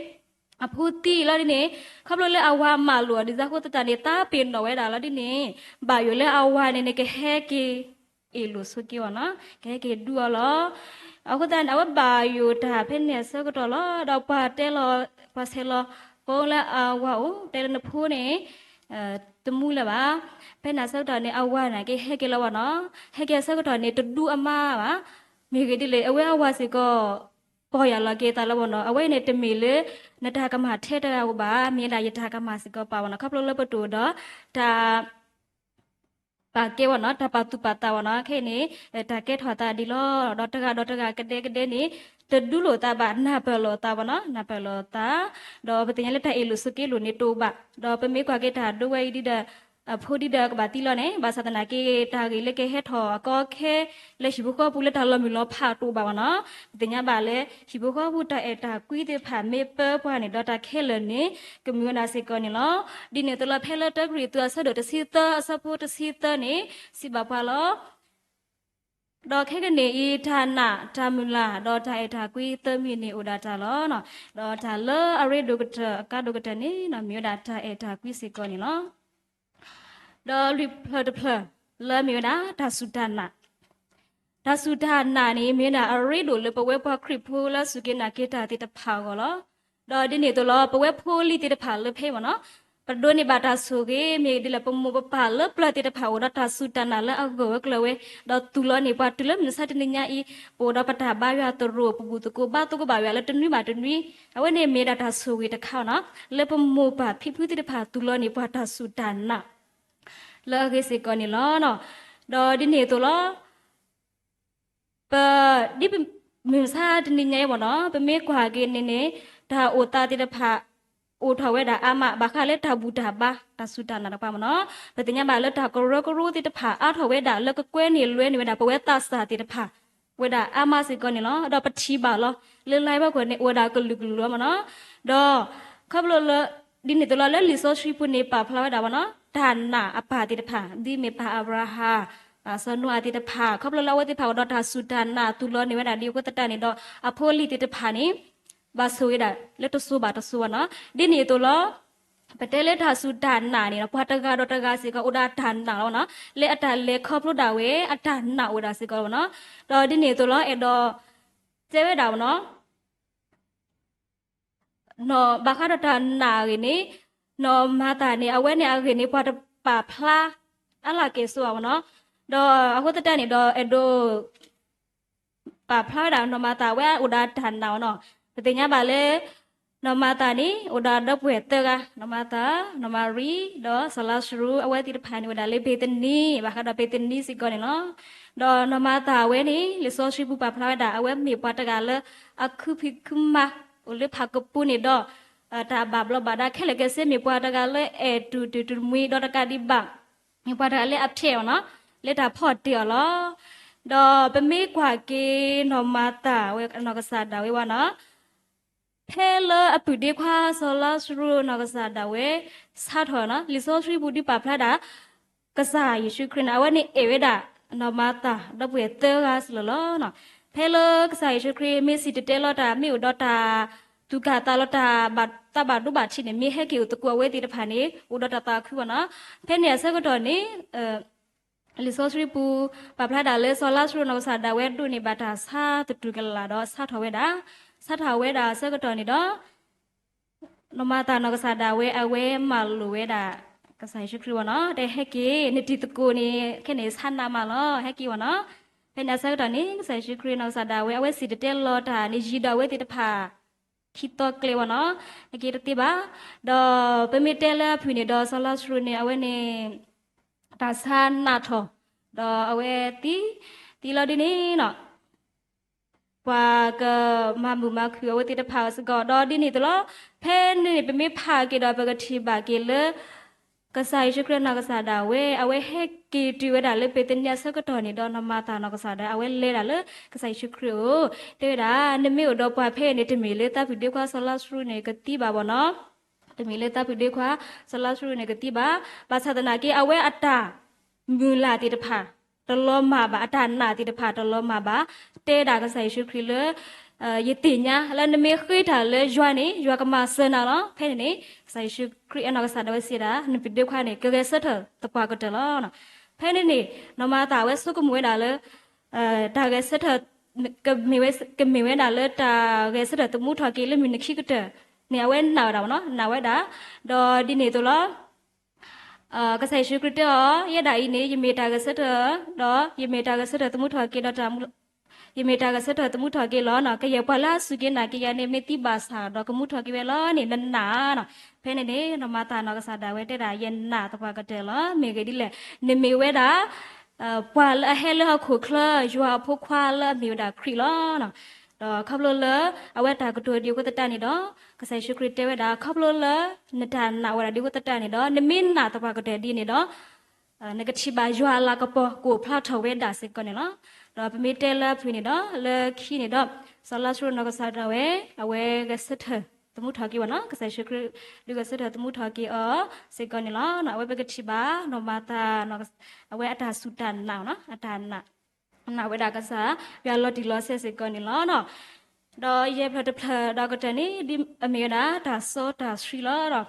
အဖိသံလီၤဒ်န့ၣ်, ခီဖျိလၢအဝၤမၤလိာ်အီၤဒ်သိးအဃိသတးန့ၣ် သးပ့ၤနီၣ်ဝဲဒၣ်လီၤဒ်န့ၣ်, ဘၣ်ယိၣ်လၢအဝၤန့ၣ်န့ၣ် ကဟဲက့ၤ အ့ၣ်လိာ်ဆိးက့အီၤနီၤ, ကဟဲက့ၤဒူအီၤလီၤ. အဃိသတးန့ၣ် အဝဲဘၣ်ယိၣ်တၢ်ဖဲန့ၣ်အဆၢကတီၢ်လီၤ. ဒီးပှၤတဲလီၤ ပှၤဆဲးလီၤကိးလၢအဝၤအိၣ် တဲလၢနဖိန့ၣ် တမူလၢၤဘၣ်. ဖဲန့ၣ်အဆၢကတီၢ်န့ၣ် အဝၤန့ၣ်က့ဟဲက့ၤလီၤဘၣ်နီၤ, ဟဲက့ၤအဆၢကတီၢ်န့ၣ် တဒူအမါဘၣ်. မ့ၢ်ဂ့ၢ်ဒ်လဲၣ် အဝဲအဝၤစ့ၢ်ကီး ပီၢ်ယၢ်လီၤက့ၤအသးလၢၤဘၣ်နီၤ, အဝဲန့ၣ်တမ့ၢ်လၢ နတၢ်ကမၣ်ထဲတဂၤဧိၤဘၣ်, မ့ၢ်ဒၣ်ယတၢ်ကမၣ်စ့ၢ်ကီးပာ်ဘၣ်နီၤ, ခီဖျိလၢပတအိၣ်ဒီး တၢ် ပာ်ကဲဘၣ်နီၤ, တၢ်ပာ်သူၣ်ပာ်သးဘၣ်နီၤ, ခဲအံၤန့ၣ် တၢ်ကဲထီၣ်သးဒ်လီၤ. ဒီးတဂၤဒီးတဂၤကဒဲကဒဲန့ၣ် တဒူလိာ်သးဘၣ်, နၢ်ပၢၢ်လိာ်သးဘၣ်နီၤ, နၢ်ပၢၢ်လိာ်သး, ဒီးပသ့ၣ်ညါလၢတၢ်အ့ၣ်လိာ်ဆိးက့လိာ်န့ၣ်တအိၣ်ဘၣ်. ဒီးပမ့ၢ်ကွၢ်က့ၤတၢ်ဒိဝဲအံၤဒ်ဒီး အဖိဒ်ဒီးကဘၣ်သံလီၤန့ၣ်, ဘၣ်ဆၣ်သနာ်က့ တၢ်ဂ့ၢ်လၢကဟဲထီၣ်အကီအခဲ လၢဟံၣ်ဖိဃီဖိပူၤလၢတၢ်လီၤမုၢ်လီၤဖးတအိၣ်ဘၣ်ဘၣ်နီၤ. ပသ့ၣ်ညါဘၣ်လၢ ဟံၣ်ဖိဃီဖိတၢ်အဲၣ်တၢ်ကွံသ့ၣ်တဖၣ်မ့ၢ်ပၢပှၤန့ၣ်ဒီး တၢ်ခဲလၢာ်န့ၣ် ကမုာ်ဝဲဒၣ်စ့ၢ်ကီးန့ၣ်လီၤ. ဒ်န့ၣ်အသိးလီၤ ဖဲလၢတၢကရံၣ်သူးအဆၢဒိၣ်တဆံသၢ အဆၢဖိတဆံသၢန့ၣ် စံးဘၣ်ပှၤလီၤ. ဒီးခဲကနံၣ်အံၤ တၢ်နာ် တၢ်မုၢ်လၢ် ဒီးတၢ်အဲၣ်တၢ်ကွံသၢမံၤန့ၣ်အိၣ်ဒၣ်တၢ်လီၤ. ဒီးတၢ်လၢအရ့ဒိၣ်ကတၢၢ် အကါဒိၣ်ကတၢၢ်န့ၣ် မ့ၢ်ဝဲဒၣ်တၢ်အဲၣ်တၢ်ကွံစ့ၢ်ကီးန့ၣ်လီၤ. ဒီးလွံၢ်ဖျၢၣ်တဖျၢၣ် လၢမ့ၢ်ဝဲဒၣ် တၢ်စူၢ်တၢ်နာ်. တၢ်စူၢ်တၢ်နာ်န့ၣ် မ့ၢ်ဝဲဒၣ်အရ့ဒိၣ်လၢပဝဲပှၤခရံာ်ဖိလၢစူၢ်က့ၤနာ်က့ၤတၢ်သ့ၣ်တဖၣ်အဂီၢ်လီၤ. ဒီးဒ်န့ၣ်အသိးလီၤ ပဝဲဖိလံၤသ့ၣ်တဖၣ်လၢဖဲမ့ၢ်နီၤ ပဒိးန့ၢ်ဘၣ်တၢ်ဆိၣ်ဂ့ၤ မ့ၢ်ဒ်လဲၣ် ပမိၢ်ပပၢ်လၢပျၢၤသ့ၣ်တဖၣ်အိၣ်ဒီးတၢ်စူၢ်တၢ်နာ်လၢအဂၢၢ်ဝဲကျၢၤဝဲ, ဒီးသူၣ်လီၤန့ၢ်ပှၤတုၤလၢမုၢ်မဆါတနံၤညါအံၤ, ပအိၣ်ဒီးပတၢ်ဘါယွၤသရိာ် ပဘူၣ်သကိးဘါသကိးဘၣ်ယွၤလၢတနွံဘၣ်တနွံ, အဝဲန့ၣ်မ့ၢ်ဒၣ်တၢ်ဆိၣ်ဂ့ၤတခါနီၤ, လၢပမိၢ်ပၢ်ဖံဖုသ့ၣ်တဖၣ်သူၣ်လီၤန့ၢ်ပှၤတၢ်စူၢ်တၢ်နာ် လၢအဂ့ၤစ့ၢ်ကီးန့ၣ်လီၤ. ဒီးဒ်န့ၣ်အသိးလီၤ ပ ဒ်ပမုၢ်မဆါတနံၤညါအံၤမ့ၢ်နီၤ ပမ့ၢ်ကွၢ်က့ၤန့ၣ်န့ၣ် တၢ်အိၣ်သးသ့ၣ်တဖၣ် အိၣ်ထီၣ်ဝဲဒၣ်အါမး ဘၣ်ဃးလၢတၢ်ဘူၣ်တၢ်ဘါ တၢ်စူၢ်တၢ်နာ်တကပၤမ့ၢ်နီၤ, ပသ့ၣ်ညါဘၣ်လၢတၢ်ကရၢကရိသ့ၣ်တဖၣ် အါထီၣ်ဝဲဒၣ်လၢကကွဲန့ၢ်လွဲန့ၢ်ဝဲဒၣ် ပဝဲသးစၢ်သ့ၣ်တဖၣ် ဝဲဒၣ်အါမးစ့ၢ်ကီးန့ၣ်လီၤ. ဒီးပထံၣ်ဘၣ်လီၤ လၢ live ဘၣ်ကွၢ်န့ၣ် အိၣ်ဝဲဒၣ်ကလုာ်ကလုာ်လီၤမ့ၢ်နီၤ, ဒီး ခီဖျိလၢ ဒ်န့ၣ်အသိးလီၤ လၢလံာ်စီဆှံပူၤန့ၣ် ပာ်ဖျါဝဲဒၣ်မ့ၢ်နီၤ တၢ်နာ်အပၢ်သ့ၣ်တဖၣ် ဒ်မ့ၢ်ပၢ်အၤဘြၤဟၣ် ပၢ်စီၤနိအၤသ့ၣ်တဖၣ် ခီဖျိလၢအဝဲသ့ၣ်တဖၣ်အိၣ်ဒီးတၢ်စူၢ်တၢ်နာ်သူၣ်လီၤန့ၢ်ဝဲဒၣ်ဒ်အဃိသတးန့ၣ်ဒီး အဖိအလံၤသ့ၣ်တဖၣ်န့ၣ် ဘၣ်ဆိၣ်ဂ့ၤဒၣ်လၢတစိၤဘၣ်တစိၤဘၣ်နီၤ, ဒ်န့ၣ်အသိးလီၤ ပတဲလၢတၢ်စူၢ်တၢ်နာ်န့ၣ်ဒီး ပှၤတဂၤဒီးတဂၤစ့ၢ်ကီး အိၣ်ဒီးအတၢ်နာ်လီၤနီၤ, လၢအတၢ်လဲၤခီဖျိဒၣ်ဝဲ အတၢ်နာ်အိၣ်ဝဲဒၣ်စ့ၢ်ကီးလီၤနီၤ, ဒီးဒ်န့ၣ်အသိးလီၤ အဲၣ်ဒိး တဲဝဲဒၣ်မ့ၢ်နီၤ နီၢ်ဘၣ်ဃးဒီးတၢ်နာ်အဂ့ၢ်န့ၣ် နီၢ်မၤသၤန့ၣ် အဝဲန့ၣ်အဂ့ၢ်န့ၣ် ပှၤတပာ်ဖျါ အါလၢကဲၣ်ဆိးဘၣ်မ့ၢ်နီၤ, ဒီးအဃိသတးန့ၣ်ဒီး အဲၣ်ဒိး ပာ်ဖျါဝဲဒၣ်နီၢ်မၤသၤအဝဲအိၣ်ဒီးတၢ်နာ်အီၤနီၤ, ပသ့ၣ်ညါဘၣ်လၢ နီၢ်မၤသၤန့ၣ် အိၣ်ဒီးဒီပုၢ်ဝဲၢ်သၢဂၤ, နီၢ်မၤသၤ, နီၢ်မၤရံ, ဒီးစီၤလါစရူး အဝဲသ့ၣ်တဖၣ်န့ၣ် အိၣ်ဝဲဒၣ်လၢဘ့ၤသနံ ဘၣ်ဃးဒီးဘ့ၤသနံစ့ၢ်ကီးန့ၣ်လီၤ. ဒီးနီၢ်မၤသၤအဝဲန့ၣ် လံာ်စီဆှံပူၤပာ်ဖျါဝဲဒၣ် အဝဲမ့ၢ်ပှၤတဂၤလၢ အခုဖံးခုမၤ အိၣ်လၢဖးကပူၤန့ၣ်ဒီး တၢ်ဘၣ်ဘျီးဘၣ်ဒါခဲလၢာ်ခဲဆ့ မ့ၢ်ပှၤတဂၤလၢအဲၣ်တူၢ်တၢ်တမှံၤဒီးတကးဒံးဘၣ် မ့ၢ်ပှၤတဂၤလၢအဖျဲးအီၤနီၤ လၢတၢ်ဖီၣ်တ့ၢ်အီၤလီၤ. ဒီးပမ့ၢ်ကွၢ်က့ၤနီၢ်မၤသၤဝဲနီၢ်ကစၢ်ဒၣ်ဝဲဝဲနီၤ ဖဲလၢအပုၢ်ဒ့ခွါစီၤလါစရူးနီၢ်ကစၢ်ဒၣ်ဝဲ ဆါထီၣ်နီၤ လံာ်စီဆှံပူၤဒုးပာ်ဖျါဒၣ် ကစၢ်ယ့ၣ်ၡူးခရံာ်န့ၣ် အဝဲန့ၣ်အဲၣ်ဝဲဒၣ် နီၢ်မၤသၤ ဒီပုၢ်ဝဲၢ်သၢဂၤစ့ၢ်ကီးလီၤ. ဖဲလၢကစၢ်ယ့ၣ်ၡူးခရံာ်မ့ၢ်စံၣ်တဲၤတဲလီၤတၢ် မ့ၢ်အိၣ်ဒီးတၢ်သူၣ်ကၢ်သးလီၤ တၢ်ဘၣ်သးဘၣ်ဒိဘၣ်ထံးန့ၣ် မ့ၢ်ဟဲက့ၤအိၣ်သကိးအဝဲသ့ၣ်တဖၣ်န့ၣ် အိၣ်ဒီးတၢ်သးခုဘၣ်နီၤ. ဖဲန့ၣ်အဆၢကတီၢ်န့ၣ် လံာ်စီဆှံပူၤ ပာ်ဖျါဒၣ်လၢစီၤလါစရူးနီၢ်ကစၢ်ဒၣ်ဝဲဒိးန့ၢ်ဘၣ်တၢ်ဆါသတူၢ်ကလာ်ဒီးဆါထီၣ်ဝဲဒၣ်, ဆါထီၣ်ဝဲဒၣ်အဆၢကတီၢ်န့ၣ်ဒီး နီၢ်မၤသၤနီၢ်ကစၢ်ဒၣ်ဝဲ အဝဲမၤလိာ်ဝဲဒၣ် ကစၢ်ယ့ၣ်ၡူးခရံာ်ဘၣ်နီၤ, တဲဟဲက့ၤ နတံၤသကိးန့ၣ် ခဲန့ၣ်ဆါနးမးလီၤ ဟဲက့ၤဘၣ်နီၤ. ဖဲန့ၣ်အဆၢကတီၢ်န့ၣ် ကစၢ်ယ့ၣ်ၡူးခရံာ်နီၢ်ကစၢ်ဒၣ်ဝဲ အဝဲစံၣ်တဲၤတဲလီၤတၢ်န့ၣ် ယံၤဒီးအဝဲသ့ၣ်တဖၣ် ခံသီကျဲဘၣ်နီၤ, ဟဲက့ၤတသ့ဘၣ်. ဒီးပမ့ၢ်တဲလၢအဖုၣ်န့ၣ်ဒီး စီၤလါစရူးန့ၣ် အဝဲန့ၣ် တၢ်ဆါနးထီၣ်, ဒီးအဝဲသံ, သံလီၤဒ်န့ၣ်နီၤ ပှၤကမၤမုာ်မၤခုၣ်အဝဲသ့ၣ်တဖၣ်စ့ၢ်ကီး ဒီးဒ်န့ၣ်အသိးလီၤ. ဖဲန့ၣ်န့ၣ် ပမ့ၢ်ဖးက့ၤဒီးပကထံၣ်ဘၣ်က့ၤလၢ ကစၢ်ယ့ၣ်ၡူးခရံာ်နီၢ်ကစၢ်ဒၣ်ဝဲ အဝဲဟဲက့ၤတုၤဝဲဒၣ်လၢဘ့းသနံအဆၢကတီၢ်န့ၣ်ဒီး နီၢ်မၤသၤနီၢ်ကစၢ်ဒၣ် အဝဲလဲၤဒၣ်လၢကစၢ်ယ့ၣ်ၡူးခရံာ်အအိၣ် တဲဝဲဒၣ် နမ့ၢ်အိၣ်ဒီးပှၤဖဲအံၤန့ၣ် တမ့ၢ်လၢသးပုၢ်ဒ့ခွါစီၤလါစရူးန့ၣ် ကသံဘၣ်ဘၣ်နီၤ တမ့ၢ်လၢသးပုၢ်ဒ့ခွါ စီၤလါစရူးန့ၣ်ကသံဘၣ်. ဘၣ်ဆၣ်သနာ်က့ အဝဲအတၢ်မုၢ်လၢ်သ့ၣ်တဖၣ် တလီၤမၢ်ဘၣ်, အတၢ်နာ်သ့ၣ်တဖၣ်တလီၤမၢ်ဘၣ်. တဲဒၣ်ကစၢ်ယ့ၣ်ၡူးခရံာ်လၢ ယသ့ၣ်ညါလၢနမ့ၢ်ဃ့တၢ်လၢယွၤန့ၣ် ယွၤကမၤစၢၤနၤလီၤ. ဖဲန့ၣ်န့ၣ် ကစၢ်ယ့ၣ်ၡူးခရံာ်အဲၣ်နီၢ်ကစၢ်ဒၣ်ဝဲစံးဒၣ် နပုၢ်ဒ့ခွါန့ၣ် ကဂဲၤဆၢထၢၣ်သပှၢ်ကတၢၢ်လီၤ. ဖဲန့ၣ်န့ၣ် နီၢ်မၤသၤဝဲဆိကမိၣ်ဝဲဒၣ်လၢ တၢ်ဂဲၤဆၢထၢၣ် ကမ့ၢ်ဝဲ, ကမ့ၢ်ဝဲဒၣ်လၢတၢ်ဂဲၤဆၢထၢၣ်သမူထီၣ်က့ၤလၢမုၢ်နံၤခံကတၢၢ်န့ၣ် အဝဲနာ်ဝဲဒၣ်မ့ၢ်နီၤ, နာ်ဝဲဒၣ်. ဒီးဒ်န့ၣ်အသိးလီၤ ကစၢ်ယ့ၣ်ၡူးခရံာ်တဲအီၤ ယဲဒၣ်အံၤန့ၣ် ယမ့ၢ်တၢ်ဂဲၤဆၢထၢၣ် ဒီးယမ့ၢ်တၢ်ဂဲၤဆၢထၢၣ်သမူထီၣ်က့ၤဒီး ယမ့ၢ်တၢ်ဂဲၤဆၢထၢၣ်သမူထီၣ်က့ၤလီၤ. ကယဲၢ်ပှၤလၢအစူၢ်က့ၤနာ်က့ၤယၤန့ၣ် မ့ၢ်သံဘၣ်ဆၣ်ဒီးကမူထီၣ်က့ၤဝဲလီၤန့ၣ် နနာ်နီၤ. ဖဲန့ၣ်န့ၣ် နီၢ်မၤသၤနီၢ်ကစၢ်ဒၣ်ဝဲတဲဒၣ် ယနာ်သပှၢ်ကတၢၢ်လီၤ. မ့ၢ်ဂ့ၢ်ဒ်လဲၣ်, နမ့ၢ်ဝဲဒၣ် ပှၤလၢအဟဲလၢဟီၣ်ခိၣ်ချၢ ယွၤအဖိခွါလၢအမ့ၢ်ဝဲဒၣ်ခရံာ်လီၤ. ဒီးခီဖျိလၢ အဝဲတၢ်ကတိၤဒ်အဃိသတးန့ၣ်ဒီး ကစၢ်ယ့ၣ်ၡူးခရံာ်တဲဝဲဒၣ် ခီဖျိလၢ နတၢ်နာ်ဝဲဒၣ်ဒ်အဃိသတးန့ၣ်ဒီး နမ့ၢ်နာ်သပှၢ်ကတၢၢ်ဒ်န့ၣ်ဒီး နကထံၣ်ဘၣ်ယွၤအလၤကပီၤ ကအိၣ်ဖျါထီၣ်ဝဲဒၣ်စ့ၢ်ကီးန့ၣ်လီၤ. ဒီးပမ့ၢ်တဲလၢအဖုၣ်န့ၣ်ဒီး လၢခံန့ၣ်ဒီး စီၤလါစရူးနီၢ်ကစၢ်ဒၣ်ဝဲ အဝဲဂဲၤဆၢထၢၣ်သမူထီၣ်က့ၤဝဲနီၤ, ကစၢ်ယ့ၣ်ၡူးခရံာ် ဒုးဂဲၤဆၢထၢၣ်သမူထီၣ်က့ၤအီၤစ့ၢ်ကီးန့ၣ်လီၤ. အဝဲပကထံၣ်ဘၣ်နီၢ်မၤသၤ အဝဲအတၢ်စူၢ်တၢ်နာ်နီၤ, အတၢ်နာ် နာ်ဝဲဒၣ်ကစၢ်ယွၤလီၤတံၢ်လီၤဆဲးစ့ၢ်ကီးန့ၣ်လီၤ. ဒီးယဲၢ်ဖျၢၣ်တဖျၢၣ်ဒီးကတၢၢ်န့ၣ် ဒ်အမ့ၢ်ဝဲဒၣ် တၢ်စီတၢ်ဆှံလီၤ.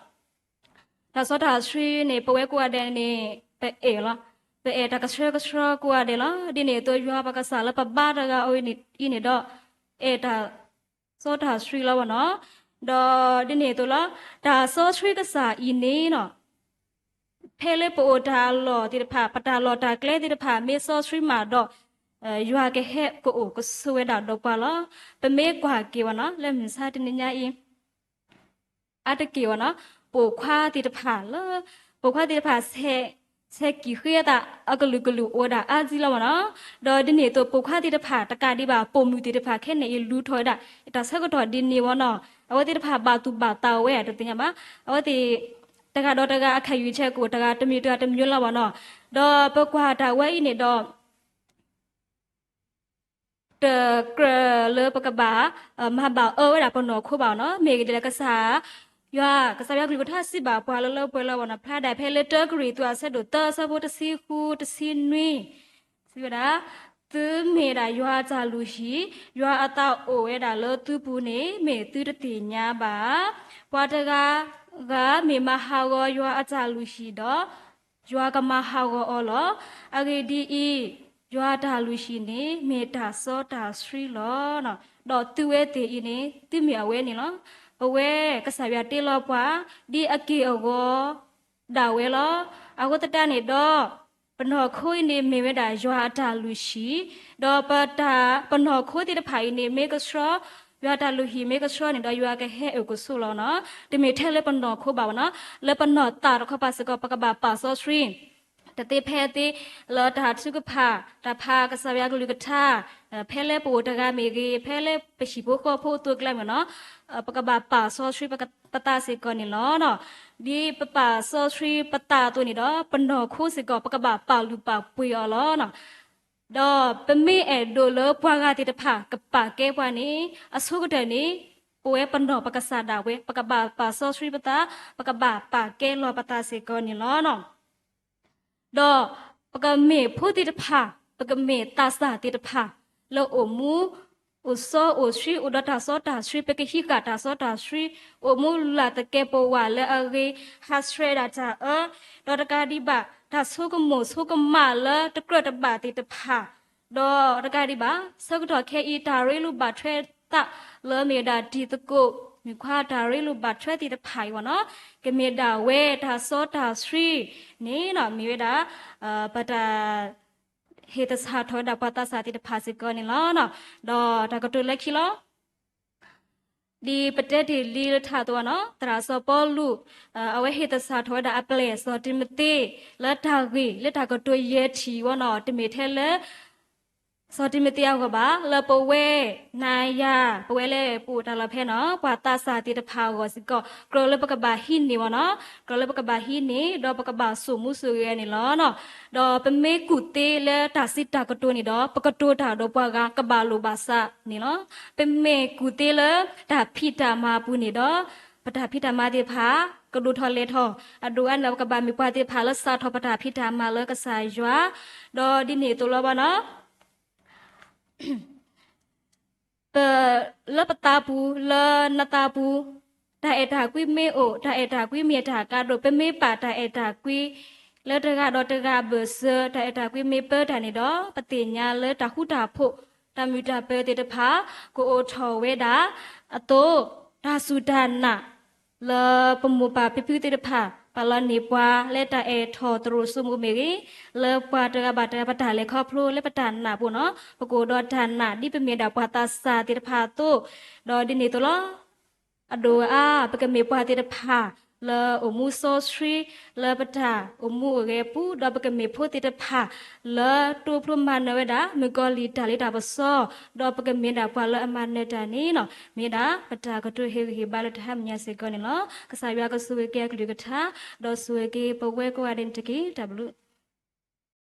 တၢ်စီတၢ်ဆှံန့ၣ် ပဝဲကိးဂၤဒဲးန့ၣ် ပအဲၣ်လီၤ. ပအဲၣ်တၢ်ကဆှဲကဆှီကိးဂၤဒဲးလီၤ. ဒ်န့ၣ်အသိး ယွၤပကစၢ်လၢပဘါတဂၤအံၤန့ၣ်ဒီး အဲၣ်တၢ်စီတၢ်ဆှံလီၤဘၣ်နီၤ. ဒီးဒ်န့ၣ်အသိးလီၤ, တၢ်စီဆှံကစၢ်အံၤန့ၣ်လီၤ, ဖဲလၢပအိၣ်တၢ်အလီၢ်သ့ၣ်တဖၣ် ပတၢ်လီၢ်တၢ်ကျဲသ့ၣ်တဖၣ် မ့ၢ်စီဆှံမးဒီး ယွၤကဟဲကအိၣ်ကဆိးဝဲဒၣ်ဒီးပှၤလီၤ. ပမ့ၢ်ကွၢ်က့ၤဝဲနီၤ လၢမုၢ်ဆါတနံၤညါအံၤ အါတက့ၢ်ဝဲနီၤ, ပိာ်ခွါသ့ၣ်တဖၣ်လၢ ပိာ်ခွါသ့ၣ်တဖၣ် ဆဲးကံၣ်ဃ့အသး အကလုာ်ကလုာ်အိၣ်ဝဲဒၣ်အါကံလီၤဝဲနီၤ. ဒီးဒ်န့ၣ်အသိး ပိာ်ခွါသ့ၣ်တဖၣ် တကးဒံးဘၣ် ပိာ်မုၣ်သ့ၣ်တဖၣ်ခဲန့ၣ်အံၤ လူၤထီၣ်ဝဲဒၣ် တၢ်ဆၢကတီၢ်ဒ်န့ၣ်ဝဲနီၤ. အဝဲသ့ၣ်တဖၣ်ဘၣ်သူၣ်ဘၣ်သးဝဲ တသ့ၣ်ညါဘၣ်. အဝဲသ့ၣ် တဂၤဒီးတဂၤအခက်အခဲကအိၣ် တဂၤတမံၤတဂၤတမံၤလီၤဝဲနီၤ. ဒီးပကွၢ်တၢ်ဝဲအံၤန့ၣ်ဒီး တကြၢးလၢပကဘၣ် မၤဘၣ်အၢဝဲဒၣ်ပနီၢ်ခိဘၣ်နီၤ. မ့ၢ်ဂ့ၤဒ်လဲၣ် ကစၢ်ယွၤ ကစၢ်ယွၤကလုၢ်ကထါစံးဘၣ်ပှၤလၢလၢပှဲၤပှဲၤလီၤဝဲနီၤ. ဖျါဒၣ်ဖဲလၢတၢကရံၣ်သူးအဆၢဒိၣ်သၢ အဆၢဖိတဆံဃု တဆံနွံ စံးဝဲဒၣ်, သုမ့ၢ်ဒၣ်ယွၤအတၢ်လုၢ်ဟံၣ်, ယွၤအသးအိၣ်ဝဲဒၣ်လၢသုပူၤန့ၣ် မ့ၢ်သုတသ့ၣ်ညါဘၣ်. ပှၤတဂၤဂၤမ့ၢ်မၤဟးဂီၤယွၤအတၢ်လုၢ်ဟံၣ်ဒီး ယွၤကမၤဟးဂီၤအီၤလီၤ. အဂ့ၢ်ဒ်အံၤ, ယွၤအတၢ်လုၢ်ဟံၣ်န့ၣ် မ့ၢ်တၢ်စီတၢ်ဆှံလီၤ. ဒီးသုဝဲသ့ၣ်အံၤန့ၣ် သုမ့ၢ်အဝဲန့ၣ်လီၤ. ပဝဲကစၢ်ယွၤတ့လီၤပှၤ ဒ်အက့ၢ်အဂီၤဒၣ်ဝဲလီၤ. အဃိသတးန့ၣ်ဒီး ပနီၢ်ခိအံၤန့ၣ်မ့ၢ်ဝဲဒၣ်ယွၤအတၢ်လုၢ်ဟံၣ်, ဒီးပတၢ် ပနီၢ်ခိသ့ၣ်တဖၣ်အံၤန့ၣ် မ့ၢ်ကဆှီ, ယွၤအတၢ်လုၢ်ဟံၣ်မ့ၢ်ကဆှီန့ၣ်ဒီး ယွၤကဟဲအၢၣ်ကဆိးလီၤနီၤ. တမ့ၢ်ထဲလၢပနီၢ်ခိဘၣ်ဝဲနီၤ, လၢပနီၢ်သးတခီပၤစ့ၢ်ကီး ပကဘၣ်ပာ်စီဆှံ တသ့ဖဲအသ့ လၢတၢ်ထုကဖၣ် တၢ်ဖးကစၢ်ယွၤကလုၢ်ကထါ, ဖဲလၢပအိၣ်တဂၤမ့ၢ်ဂ့ၤ, ဖဲလၢပဟံၣ်ဖိဃီဖိအသိးကျါမ့ၢ်နီၤ, ပကဘၣ်ပာ်စီဆှံပသးစ့ၢ်ကီးန့ၣ်လီၤ. ဒ်ပပာ်စီဆှံပသးအသိးန့ၣ်ဒီး ပနီၢ်ခိစ့ၢ်ကီး ပကဘၣ်ပာ်လုၢ်ပာ်ပှ့ၤအီၤလီၤ. ဒီးပမ့ၢ်အဲၣ်ဒိးလၢပှၤဂၤသ့ၣ်တဖၣ်ကပာ်ကဲပှၤန့ၣ် အဆိကတၢၢ်န့ၣ် ပဝဲပနီၢ်ပကစၢ်ဒၣ်ဝဲ ပကဘၣ်ပာ်စီဆှံပသး, ပကဘၣ်ပာ်ကဲလီၤပသးစ့ၢ်ကီးန့ၣ်လီၤ. ဒီးပကမ့ၢ်ဖိသ့ၣ်တဖၣ်, ပကမ့ၢ်သးစၢ်သ့ၣ်တဖၣ် လၢအိၣ်မူ အိၣ်စီအိၣ်ဆှံ အိၣ်ဒီးတၢ်စီတၢ်ဆှံ, ပကဟံးဃာ်တၢ်စီတၢ်ဆှံ, အိၣ်မူလၢ်သကဲးပဝးလၢအဂ့ၤ, ဟးဆှဲးဒၣ်တၢ်အၢ, ဒီးတကးဒံးဘၣ် တၢ်ဆိကမိၣ်ဆိကမးလၢတကြၢးတဘၣ်သ့ၣ်တဖၣ်, ဒီးတကးဒံးဘၣ် ဆၢကတီၢ်ခဲအံၤ တၢ်ရ့လိာ်ဘၣ်ထွဲသးလၢမ့ၢ်ဝဲဒၣ်တံၤသကိး မုၣ်ခွါတၢ်ရ့လိာ်ဘၣ်ထွဲသ့ၣ်တဖၣ်အံၤဝဲနီၤ, ကမ့ၢ်ဒၣ်ဝဲတၢ်စီတၢ်ဆှံန့ၣ် မ့ၢ်ဝဲဒၣ် ပတၢ် ဟ့ၣ်သဆၣ်ထီၣ်ဝဲဒၣ်ပှၤသးစၢ်သ့ၣ်တဖၣ်စ့ၢ်ကီးန့ၣ်လီၤ. ဒီးတၢ်ကတိၤလၢခံလီၤ. ဒ်ပတဲတ့ၢ်လံလၢထးအသိးနီၤ, သရၣ်စီၤပီလူး အဝဲဟ့ၣ်သဆၣ်ထီၣ်ဝဲဒၣ်အပျဲၢ်စီၤတံၤမသ့း လၢတၢ်ဂ့ၢ်လၢတၢ်ကတိၤယဲၢ်ထံၣ်ဝဲနီၤ, တမ့ၢ်ထဲလၢ စီၤတံၤမသ့းအဂီၢ်ဘၣ်, လၢပဝဲနၤယၤ ပဝဲလၢပအိၣ်တၢ်လီၢ်ဖဲနီၤ ပှၤသးစၢ်သ့ၣ်တဖၣ်အဂီၢ်စ့ၢ်ကီး ကြၢးလၢပကဘၣ်ဟံးန့ၢ်ဝဲနီၤ, ကြၢးလၢပကဘၣ်ဟံးန့ၢ် ဒီးပကဘၣ်စိာ်မူစိာ်ဂဲၤန့ၣ်လီၤ. ဒီးပမ့ၢ်ကူၣ်သ့လၢတၢ်စံးတၢ်ကတိၤန့ၣ်ဒီး ပကတိၤတၢ်ဒီးပှၤဂၤ ကဘၣ်လိာ်ဘၣ်စးန့ၣ်လီၤ. ပမ့ၢ်ကူၣ်သ့လၢတၢ်ဖံးတၢ်မၤအပူၤန့ၣ်ဒီး ပတၢ်ဖံးတၢ်မၤသ့ၣ်တဖၣ် ကဒိၣ်ထီၣ်လဲၤထီၣ်, အဒိၣ်အါန့ၣ် ပကဘၣ်မ့ၢ်ပှၤသ့ၣ်တဖၣ်လၢစးထီၣ်ပတၢ်ဖံးတၢ်မၤလၢကစၢ်ယွၤ, ဒီးဒ်န့ၣ်အသိးလီၤဘၣ်နီၤ ပ လၢပသးပူၤ လၢနသးပူၤ တၢ်အဲၣ်တၢ်ကွံမ့ၢ်အိၣ် တၢ်အဲၣ်တၢ်ကွံမ့ၢ်တၢ်ကါဒိၣ် ပမ့ၢ်ပာ်တၢ်အဲၣ်တၢ်ကွံ လၢတဂၤဒီးတဂၤဘၢၣ်စၢၤ တၢ်အဲၣ်တၢ်ကွံမ့ၢ်ပၢတၢ်န့ၣ်ဒီး ပသ့ၣ်ညါလၢတၢ်ဃူတၢ်ဖိး တၢ်မုာ်တၢ်ပၢၤသ့ၣ်တဖၣ် ကအိၣ်ထီၣ်ဝဲဒၣ်အသိး တၢ်စူၢ်တၢ်နာ် လၢပမိၢ်ပၢ်ဖံဖုသ့ၣ်တဖၣ် ပာ်လီၤန့ၢ်ပှၤလၢတၢ်အဲၣ်ထီၣ်သရိာ်စိမိၤမ့ၢ်ဂ့ၤ, လၢပှၤတဂၤဘၣ်တဂၤပတၢ်လဲၤခီဖျိလၢပတၢ်နာ်အပူၤနီၤ ပကအိၣ်ဒီးတၢ်နာ်ဒ်ပမ့ၢ်ဒၣ်ပှၤသးစၢ်သ့ၣ်တဖၣ်အသိး, ဒီးဒ်န့ၣ်အသိးလီၤ. အဒိၣ်အါ ပကမ့ၢ်ပှၤသ့ၣ်တဖၣ် လၢအိၣ်မူစီဆှံ လၢပတၢ်အိၣ်မူအိၣ်ဂဲၤအပူၤ ဒီးပကမ့ၢ်ဖိသ့ၣ်တဖၣ် လၢတိဖျိမၤနၢၤဝဲဒၣ် မုၣ်ကီၤလံၢ်တၢ်လ့တၢ်ပစီ, ဒီးပကမ့ၢ်ဒၣ်ပှၤလၢအမၤနၢၤတၢ်န့ၣ်နီၤ မ့ၢ်ဒၣ်ပတၢ်ကတိၤဟ့ၣ်ဂံၢ်ဟ့ၣ်ဘါလၢတၢ်ဟါမုၢ်ညါစ့ၢ်ကီးန့ၣ်လီၤ. ကစၢ်ယွၤကဆိၣ်ဂ့ၤက့ၤအကလုၢ်ကထါ, ဒီးဆိၣ်ဂ့ၤက့ၤပဝဲကိးဂၤဒဲးန့ၣ်တက့ၢ်. တၢ်ဘျုး